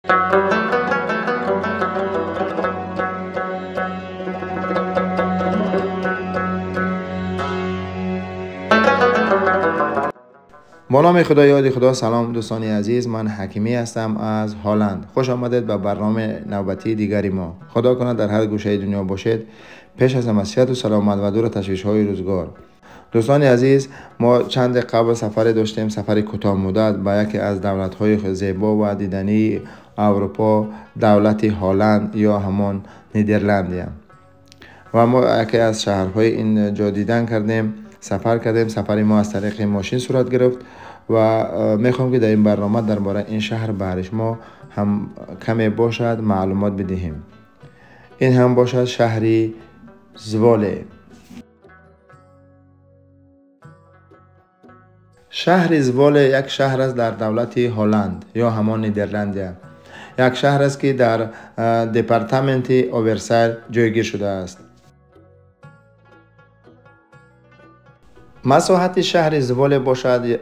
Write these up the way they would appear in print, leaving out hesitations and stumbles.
با نام خدا، یاد خدا. سلام دوستان عزیز، من حکیمی هستم از هلند. خوش آمدید به برنامه نوبتی دیگری ما. خدا کند در هر گوشه دنیا باشید، پیش از همه صحت و سلامت و دور تشویش های روزگار. دوستان عزیز، ما چند قبل سفر داشتیم، سفر کوتاه مدت به یکی از دولت های زیبا و دیدنی اروپا، دولت هلند یا همان نیدرلندیا. و ما یکی از شهرهای اینجا دیدن کردیم، سفر کردیم. سفر ما از طریق ماشین صورت گرفت و میخوام که در این برنامه درباره این شهر برای شما هم کمی باشد معلومات بدهیم. این هم باشد شهری زواله. شهر زواله یک شهر است در دولت هلند یا همان نیدرلندیا. یک شهر است که در دپارتمنت اوورسایل جایگیر شده است. مساحت شهر زواله باشد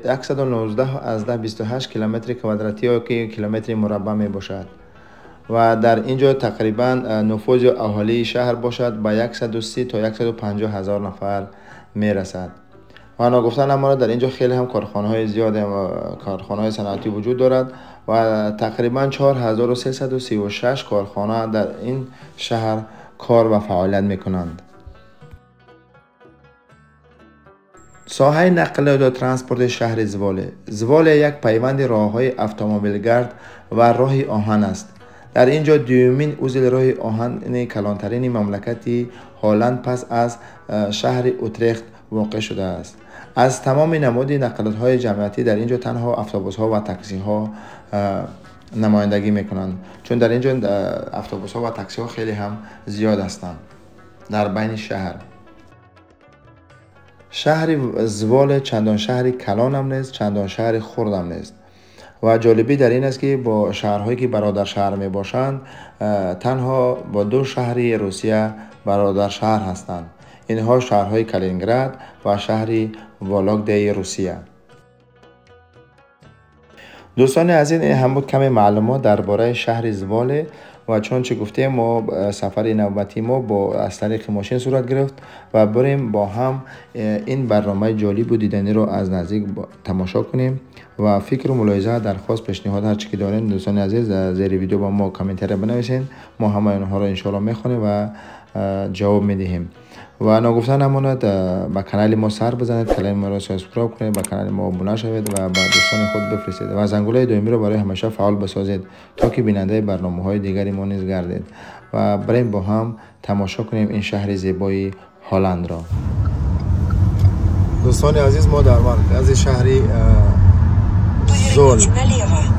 119.28 کیلومتر کوادراتی یا که کیلومتر مربع می باشد و در اینجا تقریبا نفوذ اهالی شهر باشد به 130 تا 150 هزار نفر می رسد. و ناگفته نماند در اینجا خیلی هم کارخانه های زیاد و کارخانه های صنعتی وجود دارد و تقریبا 4336 کارخانه در این شهر کار و فعالیت می کنند. ساحه نقل و ترانسپورت شهر زواله. زواله یک پیوند راه‌های اتومبیلگرد و راه آهن است. در اینجا دومین عضو راه آهن کلانترین مملکت هلند پس از شهر اوترخت واقع شده است. از تمام نماد نقلات‌های جمعیتی در اینجا تنها اتوبوس‌ها و تاکسی‌ها نمایندگی می‌کنند، چون در اینجا اتوبوس‌ها و تاکسی‌ها خیلی هم زیاد هستند در بین شهر. شهر زواله چندان شهری کلان هم نیست، چندان شهر خرد هم نیست و جالبی در این است که با شهرهایی که برادر شهر می باشند تنها با دو شهر روسیه برادر شهر هستند. اینها شهرهای کالینگراد و شهر والاگدای روسیه. دوستان عزیز، این هم بود کمی معلومات درباره شهر زواله و چون چه گفتیم ما سفر نوبتی ما با از طریق ماشین صورت گرفت و بریم با هم این برنامه جالب و دیدنی رو از نزدیک تماشا کنیم و فکر و ملاحظه، درخواست، پیشنهاد هر چی که دارین دوستان عزیز زیر ویدیو با ما کامنت بنویسین، ما همه اینها رو ان شاء الله میخونیم و جواب میدهیم. و ناگفته نماند به کانال ما سر بزنید، کانال ما را subscribe کنید، به کانال ما ابونه شوید و به دوستان خود بفرستید و زنگوله دائمی را برای همیشه فعال بسازید تا که بیننده برنامه های دیگری ما نیز گردید و بریم با هم تماشا کنیم این شهر زیبای هلند را. دوستان عزیز، ما در مرکز شهر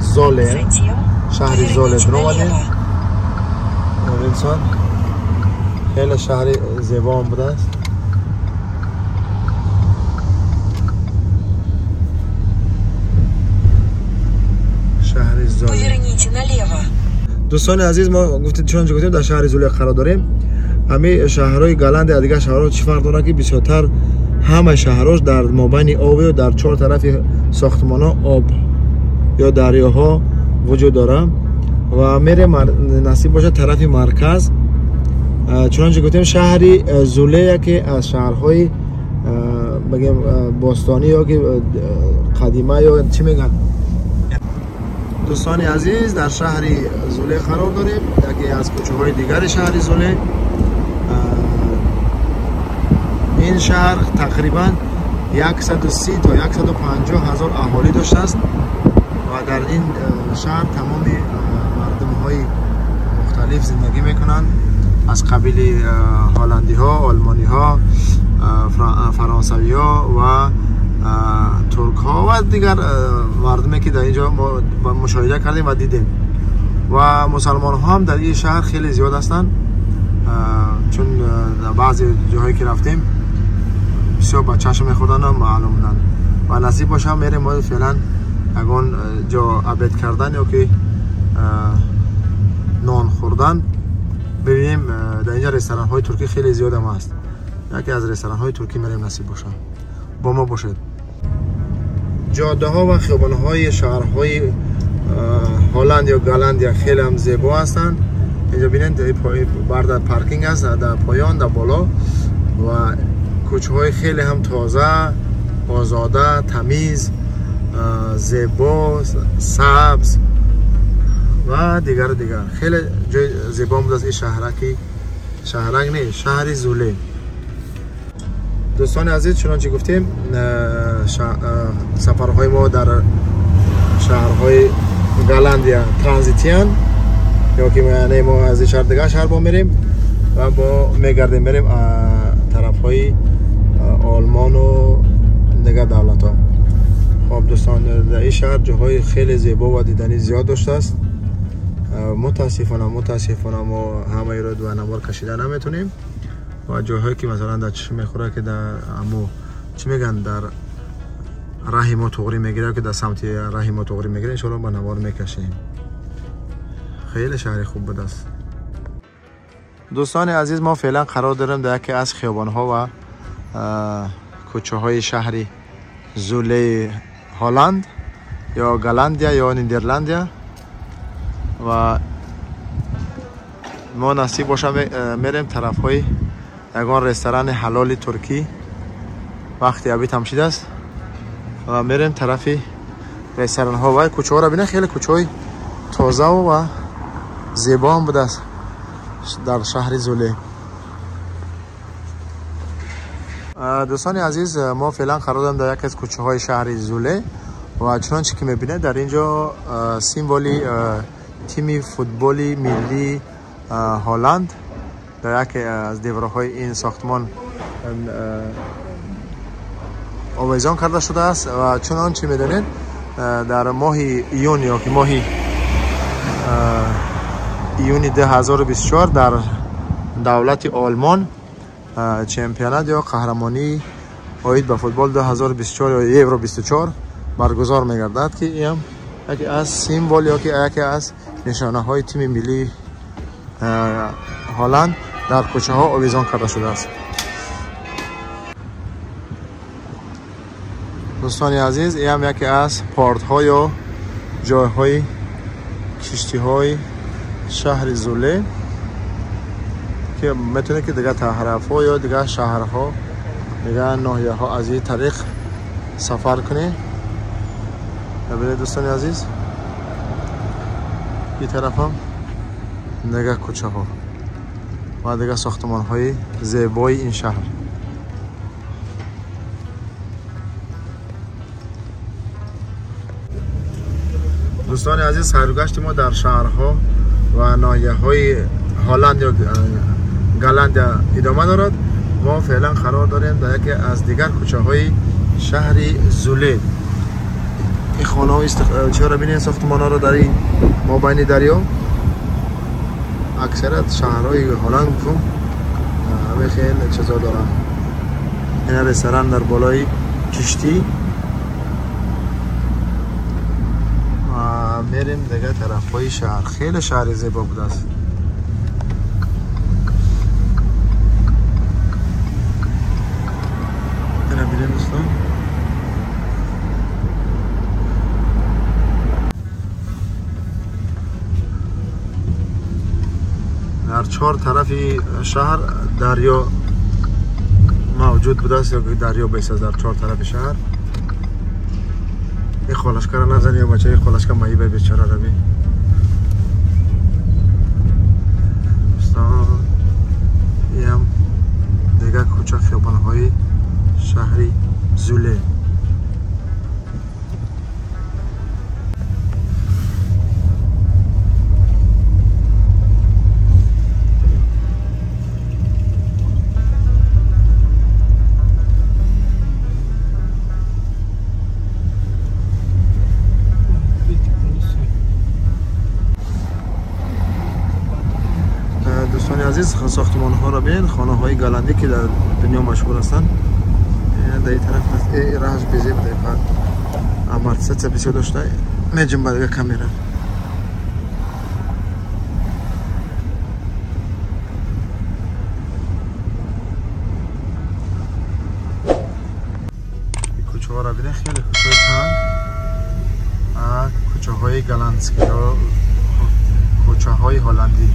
زوله، شهر زوله درآمدیم. انسان خیلی شهر زیبا هم بوده است. شهر زوله. دوستان عزیز، ما گفتیم چون گفتیم در شهر زوله قرار داریم. همه شهرهای گلند یا دیگر شهرها چی فرق داره که بسیارتر همه شهرهاش در مابین آب و در چهار طرف ساختمان ها آب یا دریاها وجود داره و میره نصیب باشه طرف مرکز. چنانچه گفتیم شهر زوله یکی از شهرهای بگیم باستانی یا که قدیمه یا چی میگن. دوستان عزیز، در شهر زوله قرار داریم، یکی از کوچه های دیگر شهر زوله. این شهر تقریبا 130 تا 150 هزار اهالی داشته است و در این شهر تمام مردم های مختلف زندگی میکنند، از قبیل هلندی ها، آلمانی ها، فرانسوی ها و ترک ها و دیگر مردمی که در اینجا ما مشاهده کردیم و دیدیم. و مسلمان ها هم در این شهر خیلی زیاد هستند، چون در بعضی جاهایی که رفتیم بسیار با چشم میخوردن و معلوم بودن و نصیب باشه میریم ما فعلا اگون جا عبید کردن یا که نان خوردن. ببینیم در اینجا رستوران های ترکی خیلی زیاد هم هست، یکی از رستوران های ترکی میریم، نصیب باشه با ما باشید. جاده ها و خیابان های شهرهای Ҳолланд ё Голландия хеле ҳам зебо ҳастанд. Инҷо бинед барда паркинг аст дар поён, дар боло ва кӯчаҳои хеле ҳам тоза, озода, тамиз, зебо, сабз ва дигар дигар. Хеле ҷои зебо будааст ин шаҳраки, шаҳрак не, шаҳри Зуле. Дӯстони азиз, чунончи гуфтем, сафарҳои мо дар шаҳрҳои Голландия транзитиянд, ё ки яъне мо аз ин шаҳр дигар шаҳр бо мерем ва бо мегардем, мерем тарафҳои Олмону дигар давлатҳо. Хоб дӯстон, дар ин шаҳр ҷоҳои хеле зебо ва диданӣ зиёд доштааст. Мутаассифона мо ҳамаиро ду навор кашида наметонем ва ҷойҳое ки масалан дар чишм мехӯрад, ки дар аммо чӣ мегӯянд, дар раҳи мо туғрӣ мегирад, ки дар самти раҳи мо туғрӣ мегирад, иншоалло ба навор мекашем. Хеле шаҳри хуб будааст. Дӯстони азиз, мо феълан қарор дорем дар яке аз хиёбонҳо ва кӯчаҳои шаҳри Зулеи Ҳолланд ё Голландия ё Нидерландия ва мо насиб боша мерем тарафҳои ягон ресторани ҳалоли туркӣ. Вақти обид ҳам шидааст ва мерем тарафи ресторанҳо ва кӯчаҳоро бинед, хеле кӯчаҳои тозаву ва зебо ҳам будааст дар шаҳри Зуле. Дӯстони азиз, мо феълан қарор дорем дар яке аз кӯчаҳои шаҳри Зуле ва чунончи ки мебинед, дар ин ҷо символи тими футболи миллии Ҳолланд дар яке аз деворҳои ин сохтмон овезон карда шудааст ва чунончи медонед, дар моҳи июн ё ки моҳи июни 2024 дар давлати Олмон чемпионат ё қаҳрамонии оид ба футбол 2024 ё Евро 24 баргузор мегардад, ки ин яке аз символ ё ки яке аз нишонаҳои тими миллии Ҳолланд дар кӯчаҳо овезон карда шудааст. Дӯстони азиз, ин ҳам яке аз портҳо ё ҷойҳои киштиҳои шаҳри Зуле, ки метавонед ки дигар тарафҳо ё дигар шаҳрҳо, дигар ноҳияҳо аз ин тариқ сафар кунед. Бибинед дӯстони азиз, ин тараф ҳам дигар кӯчаҳо ва дигар сохтмонҳои зебои ин шаҳр. Дӯстони азиз, сайругашти мо дар шаҳрҳо ва ноҳияҳои Ҳолланд ё Голландия идома дорад. Мо феълан қарор дорем дар яке аз дигар кӯчаҳои шаҳри Зуле. Ин хонаҳо чиро бинед, сохтмонҳоро дар ин мобайни дарё. Аксарият шаҳрҳои Ҳолланд гуфтум ҳамин хеле чизо доранд. Ин ресторан дар болои киштӣ. Мерем дигар тарафҳои шаҳр. Хеле шаҳри зебо будааст. Ина бинед дӯстон. Дар чор тарафи шаҳр дарё мавҷуд будааст ё дарё бест дар чор тарафи шаҳр. Ин холашкаро назани ё бача, ин холашка маиба бечора раби. Дӯстон, ин дигар кӯча хиёбонҳои шаҳри Зуле. Дӯстони азиз, сохтмонҳоро бинед, хонаҳои голландӣ ки дар дунё машҳур ҳастанд. Дар ин тараф раҳаш безеб дар амортизатсия бисёр дошта. Меҷунба дигар камера. Кӯчаҳоро бинед, хеле кӯчаҳои танг, кӯчаҳои Кӯчаҳои голландский ё кӯчаҳои ҳолландӣ.